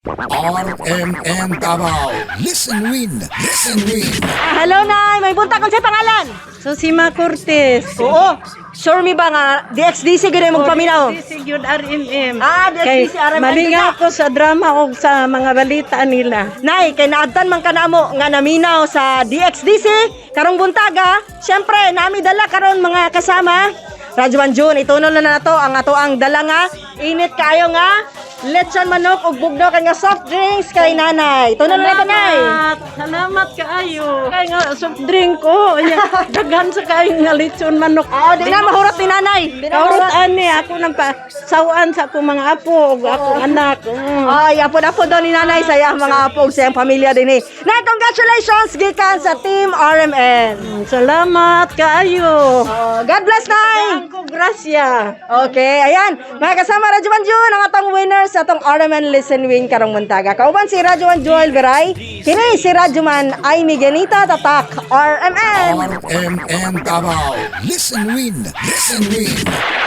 RMN Davao. Listen win, listen win. Ah, hello, Nay, may buntag, unsay pangalan? Susima Cortez. Oo. Sure mi ba nga DXDC gid mo paminaw? DXDC gyud RMM. Ah, DXDC Kay RMM. Malingaw ko sa drama o sa mga balita nila. Nay, kay naabtan man ka namo nga naminaw sa DXDC karong buntaga. Syempre, nami dala karon, mga kasama. Radyo June, itunon na nato ang ato ang dala nga init kaayo nga lechon manok ug bugnaw kay nga soft drinks kay nanay. Itunon na nato, Nay. Salamat. Salamat kaayo. Kay nga soft drink ko. Nya, daghan sa kaayo nga lechon manok. Oo, di na mahurot ni nanay. Di na Kahurot mahurot. ani ako nang pa sawaan sa akong mga apo ug akong anak. Ay, apo-apo daw ni nanay sa iyang mga apo ug sa iyang pamilya dinhi. Nay, congratulations gikan sa Team RMN. Salamat kaayo. Oh, God bless, Nay. Ang ko grasya. Okay, ayan. Mga kasama Radyo June, ang atong winner sa atong RMN Listen Win karong buntaga. Kauban si Radyo Joel Veray. Kini si Radyo Man Amy Ganita, Tatak RMN. RMN Davao. Listen win, listen win.